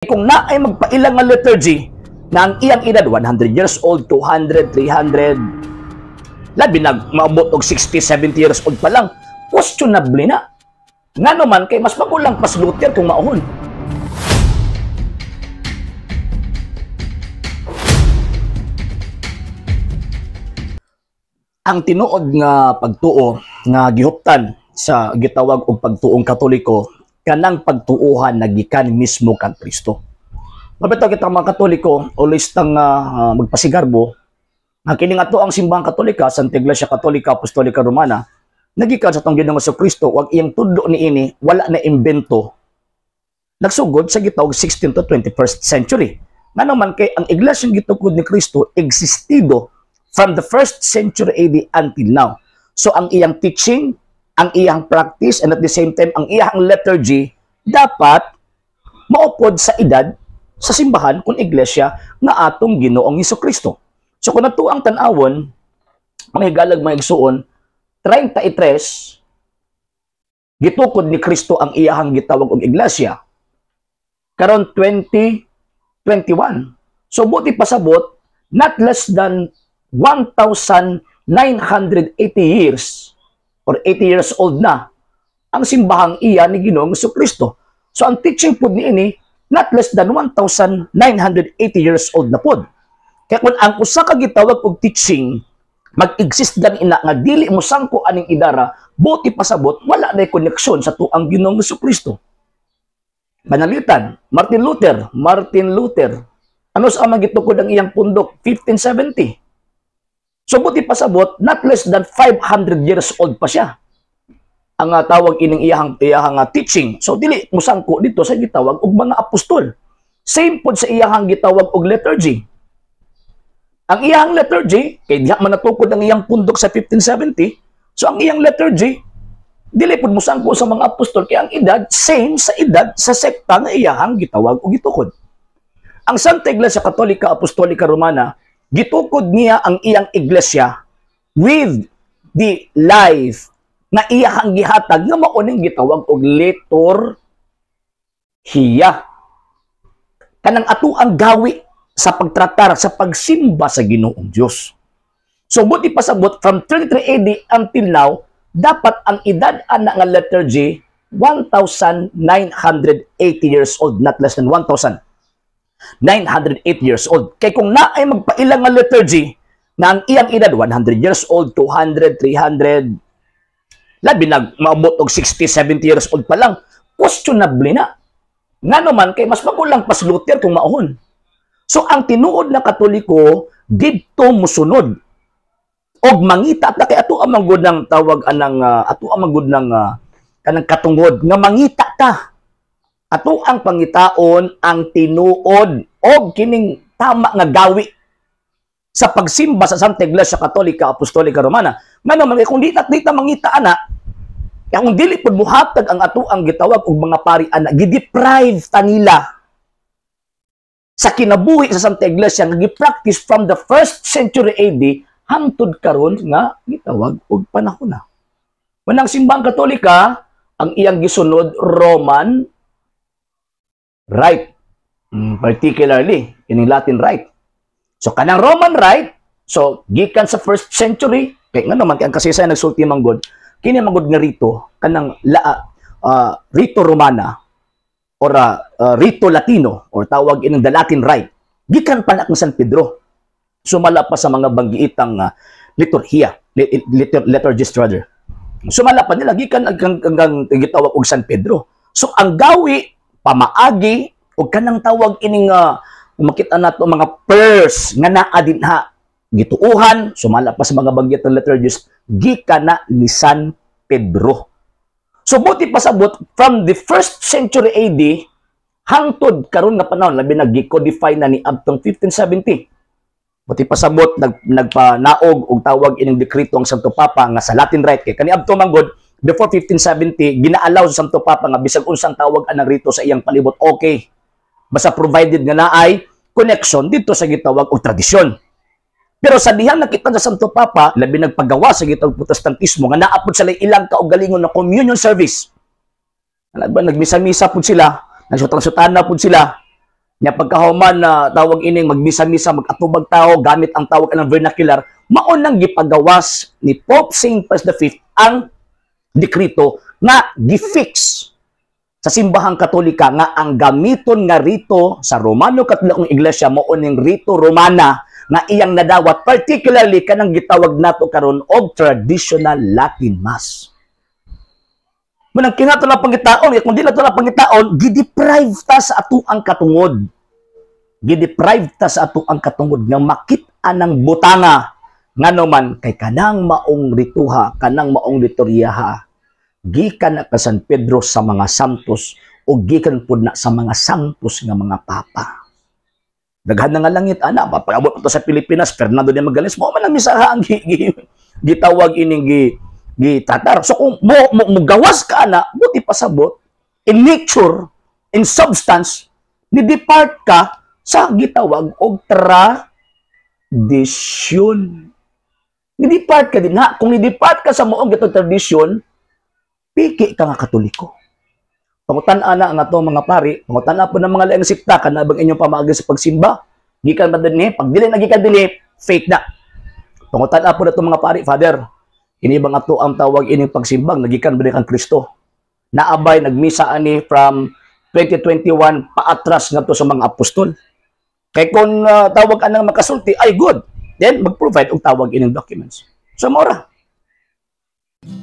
Kung naay magpailang nga liturgy na ang iyang edad 100 years old, 200, 300, labi nag maabot og 60, 70 years old pa lang, questionable na. Ngano man kay mas magulang pa si Luther kung maohon. Ang tinuod nga pagtuo nga gihuptan sa gitawag og pagtuong Katoliko, kanang pagtuohan na gikan mismo kang Kristo. Mabitaw kita mga Katoliko, always tang magpasigarbo, nga kini nga ato ang simbahang Katolika, Santa Iglesia Katolika Apostolika Romana, nagikan sa atong Ginoong Kristo, wag iyang tudlo niini wala na imbento. Nagsugod sa gitawag 16th to 21st century. Ngano man kay ang iglesia gitukod ni Kristo existido from the 1st century AD until now. So ang iyang teaching, ang iyang practice, and at the same time ang iyang liturgy dapat maupod sa edad sa simbahan kung iglesia nga atong Ginoong Kristo. So kung ato ang tan-awon, mga higalag, mga igsuon, 33 gitukod ni Kristo ang iyahang gitawag og iglesia. Karon 2021. So buti pasabot, not less than 1,980 years or 80 years old na ang simbahang iya ni Ginoong Kristo. So ang teaching pod niini not less than 1,980 years old na pod. Kaya kung ang usa ka gitawag og teaching mag-exist gani ina nga dili mo sangko aning idara, buti pasabot wala na koneksyon sa tuang Ginoong Kristo. Panalitan, Martin Luther, Martin Luther. Ano sa amang gitukod ang iyang pundok? 1570. So buti pasabot, not less than 500 years old pa siya ang tawag ining iyahang teaching. So dili musangko dito sa gitawag og mga apostol. Same pod sa iyahang gitawag og liturgy. Ang iyahang liturgy, kay diha man natukod ang iyang pundok sa 1570, so ang iyang liturgy dili pud musangko sa mga apostol kay ang edad same sa edad sa sekta nga iyahang gitawag og gitukod. Ang Santa Iglesia Katolika Apostolika Romana, gitukod niya ang iyang iglesia with the life nga iyahang gihatag nga mao ning gitawag og liturhiya. Kanang ato ang gawi sa pagtratar sa pagsimba sa Ginoong Dios. So buti pasabot from 33 AD until now, dapat ang edad ana nga liturgy 1,980 years old, not less than 1,908 years old. Kay kung naay magpailang nga liturgy na ang iyang edad 100 years old, 200, 300, labi nag maabot og 60, 70 years old pa lang, questionable na. Ngano man kay mas magulang pa si Luther kung maohon. So ang tinuod na Katoliko didto musunod og mangita ta kay ato ang manggod ng tawag anang ato ang manggod ng kanang katungod nga mangita ta. Ato ang pangitaon ang tinuod og kining tama nga gawi sa pagsimba sa Santa Iglesia Katolika Apostolika Romana. Ngano man kay kung di ta mangita ana, kaya kung dili pud muhatag ang ato ang gitawag og mga pari ana, gideprive ta nila sa kinabuhi sa Santa Iglesia nga gi-practice from the 1st century AD hangtod karon nga gitawag og panahon na. Manang simbahang Katolika, ang iyang gisunod Roman Rite, particularly ining Latin Rite. So kanang Roman Rite, so gikan sa 1st century, kay ngano man kay ang kasaysayan nagsulti man gud, kini man gud nga rito kanang Rito Romana or Rito Latino or tawag ining the Latin Rite, gikan pa na ang San Pedro. Sumala pa sa mga banggiitang liturhiya, liturgist rather. Sumala pa nila gikan ang gitawag og San Pedro. So ang gawi pamaagi og kanang tawag ining makita nato mga prayers nga naa dinha gituuhan, sumala pa sa mga banggitang liturgist, gikan na ni San Pedro. So buti pasabot from the 1st century AD hangtod karon nga panahon, labi na gi-codify na ni abtong 1570. Buti pasabot nagpanaog og tawag ining dekreto ang Santo Papa nga sa Latin Rite kay kani abto man gud before 1570 ginaalaw sa Santo Papa nga bisag unsang tawag anang rito sa iyang palibot okay. Basta provided nga naay connection dito sa gitawag og tradisyon. Pero sa dihang nakita sa Santo Papa, labi nagpagawa sa gitawag Protestantismo nga naa pud sila ilang kaugalingon na communion service. Ano ba, nagmisa-misa pud sila, nagsutan-sutana pud sila. Nya pagkahuman na tawag ining magmisa-misa, mag-atubag tao gamit ang tawag ng vernacular, mao nang gipagawas ni Pope St. Pius V ang dekrito nga gi-fix sa Simbahang Katolika nga ang gamiton nga rito sa Romano Katolikong Iglesia mao ning Rito Romana nga iyang nadawat, particularly kanang gitawag nato karon og traditional Latin Mass. Munang kinato na pangitaon, kung di na to na pangitaon, gideprive ta sa atuang katungod. Gideprive ta sa atuang katungod nga makit-an ng butanga, ngano man kay kanang maong rituha, kanang maong liturhiyaha gikan na ka San Pedro sa mga santos o gikan pud na sa mga santos nga mga papa. Daghan na nga langit ana, mapagabot pa to sa Pilipinas, Fernando de Magallanes, mo man ang misaha ang gitawag ining gitatar. So kung mo gawas ka ana, buti pasabot, in nature, in substance, ni depart ka sa gitawag og tradisyon. Ni depart ka din na. Kung ni depart ka sa maong gitawag tradisyon, piki ka nga Katoliko. Pangutan-a na ang ato mga pari, pangutan-a po ng mga laing sikta, kana bang inyong pamaagi sa pagsimba? Gikan ba dinhi? Pag dili na gikan dinhi, fake na. Pangutan-a po na itong mga pari, "Father, ini bang ato ang tawag ining pagsimbang, nagikan ba kang Kristo? Naabay nagmisa ani from 2021 paatras ngadto sa mga apostol?" Kay kung tawag anang makasulti, ay good. Then mag-provide og tawag ining documents. So mora.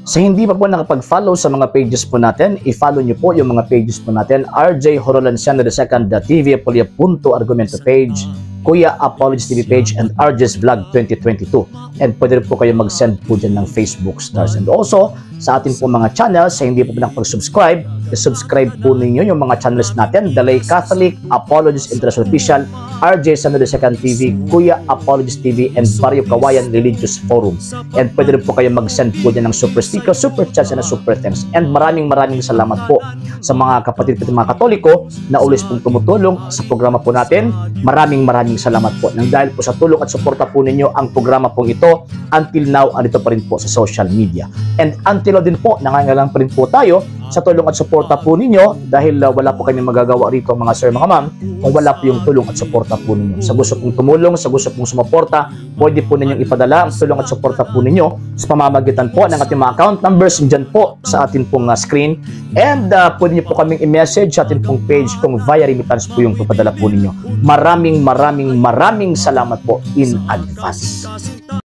Sa hindi pa po nakapag-follow sa mga pages po natin, i-follow niyo po yung mga pages po natin: RJ Horolanciano II, TV Apolia Punto Argumento page, Kuya Apologies TV page, and RJ's Vlog 2022. And pwede rin po kayo mag-send po dyan ng Facebook stars. And also, sa atin po mga channels, sa hindi po nakapag-subscribe, i-subscribe po ninyo yung mga channels natin: Dalay Catholic, Apologies International Official, RJ Sano II TV, Kuya Apologies TV, and Barrio Kawayan Religious Forum. And pwede rin po kayo mag-send po dyan ng super sticker, super chats, and super thanks. And maraming maraming salamat po sa mga kapatid po mga Katoliko na always pong tumutulong sa programa po natin. Maraming maraming salamat po. Nang dahil po sa tulong at suporta po ninyo, ang programa pong ito until now andito pa rin po sa social media. And until now din po, nangangailangan pa rin po tayo sa tulong at suporta po ninyo dahil wala po kami magagawa rito, mga sir, mga ma'am, kung wala po yung tulong at suporta po ninyo. Sa gusto pong tumulong, sa gusto pong sumuporta, pwede po ninyong ipadala ang tulong at suporta po ninyo sa pamamagitan po ng ating mga account numbers dyan po sa atin pong screen. And pwede niyo po kaming i-message sa atin pong page kung via remittance po yung papadala po ninyo. Maraming maraming maraming salamat po in advance.